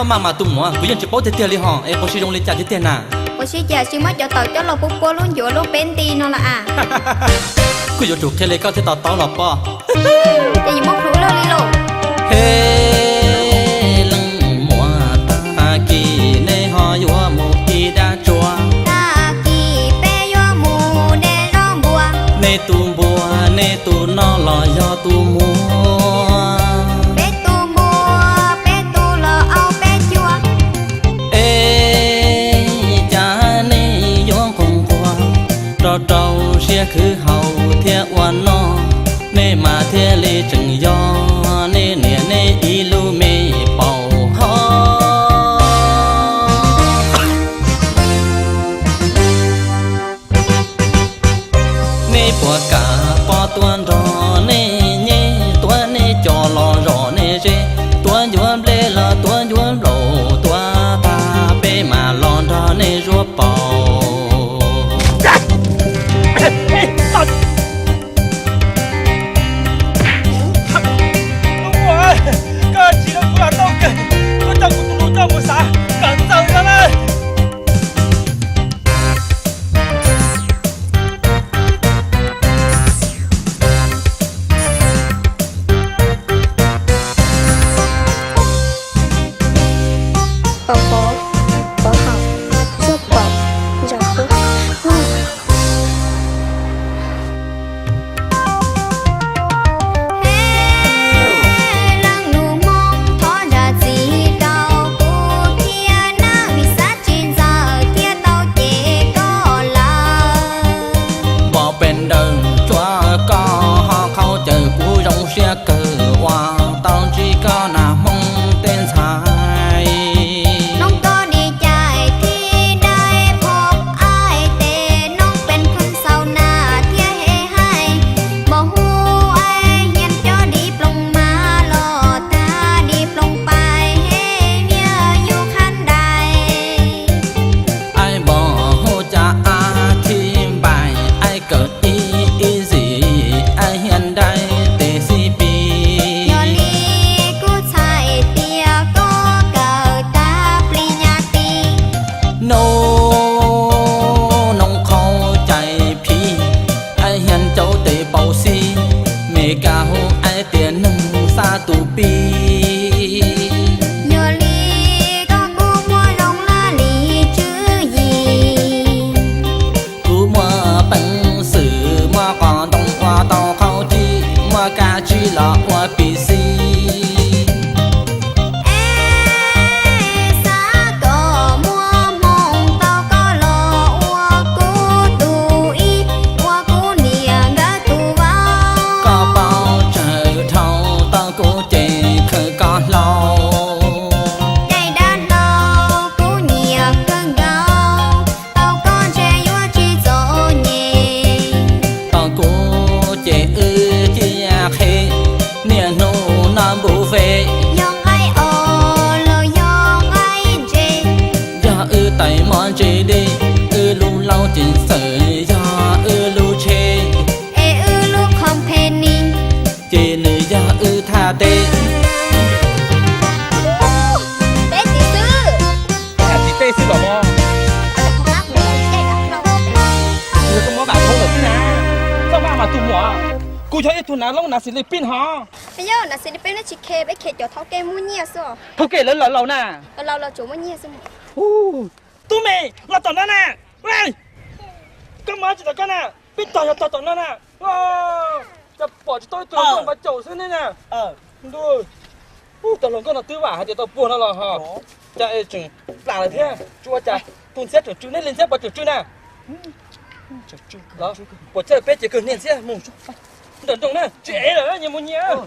Maj mas tus muam, kuv yeej tsis paub tiag tiag li hos, es puas sib zoo li cas tiag tiag na? Puas sib cas tsis muab cov tawm coj los pub puab lub ncuav lub peb nti no los as? Kuj yuav tsum qhia li koj thiaj to taub los pob. Ces yuav muab plhuav luaj li lauj. He leej muam, tag kis nej ho yuav mus ib dab tsua? Tag kis peb yuav mus de zaub npua. Nej tus npua, nej tus no los yog tus muag? Peb tus npua, peb tus los au peb cuag. Es cas nej yuav nqus nquag rau rau siab khwv haus thiab ua noj, nej mas thiaj li tseem yog nej niam nej ib lub me paum hos. Nej puas kam pog tuaj nrog nej nyeeb, tuav nej cos los zom nej zej, tuav ncuav nplej los tuav ncuav nplaum, tuav tag peb mam los nrog nej zuaj paum. Koj tsis rau kuv los tau kawg, koj coj kuv tus hlub coj mus xav kom txaus no lawm. Pov pov, pov haum, zuaj paum, zom kub. He leej nus Hmoob, thov zam txim rau kuv thiab nawb, vim xav tsis ntxaws thiaj tau cem koj lawm. Npau pes ntawm tsuav koj ho qhau caws kuv zoo siab kawg uas tau ntsib koj na Hmoob tej ntxhais. Noog koj di cais thib dai phom aim tes noog pes khwb xaus na thiaj he haim. Npau hub aim hiam cov di ploog mas los tag di ploog pais he viaj yug khab dais. Aim npau hub cas a thib npais aim kawm ib ib zim aim hiam dai tes xib pis. Yog li kuv txhais tias koj kawm tag plis nyas tis. Noog noog qhau cais phiv aim hiam cauv tes paus xib, Mes Kas hu aim tias neeg xab tus pib. Yog li koj kuj muaj zoo laj lim tswv yim. Kuv muaj peev xwm muaj qos ntoo ua tau qhauv cib, muaj kab tsib los ua pis xib. Es xav kom muaj hmoo tau koj los ua kuv tus ib, ua kuv niam nkawd tus vauv. Koj paub tsawg dhau tau kuv ces khaws koj hlau. Caij dab hlau kuv nyiam kawg nkaus, tau koj ntshe yuav tsis txom nyem. Tau kuv ces wb ciaj qhe, niaj hnub noj npub fe. Yog nqaij os los yog nqaij ntses. Yog wb tais mov ntse dej, wb lub laub cev xawm yog wb lub tsheb. Es wb lub company, ces nws yog wb thaj teb. Teb txiv xwb. Teb txiv teb xwb los mog. Yog koj muab vam thoob lawm xwb na. Koj maj mas tus muam, kuv yog ib tug nav loob nav xis li pib hov. Yog nav xis li peb neb tsis khe, peb khe cov thauj kev muaj nyiaj xwb. Thauj kev lawv laus laus na. Laus laus tsuas muaj nyiaj xwb. Tub me, los tom no na. Koj muab tsis tom koj na, peb tog yog tog tom no na. Cas pom tsis tau ib tug npaj caum xwb ne na. Ntuj, tau hluas nkauj no twb vam hais tias tau puag no los ho. Cas es tseem plam lawm thiab, tsis ua cas. Tus ntxhiab tseem tsw, nej li ntxhiab puas tseem tsw na? Puas txhawj peb ces kawg niag ntxhiab mus nram nroog na, tsis ev lawm nyias mus nyias.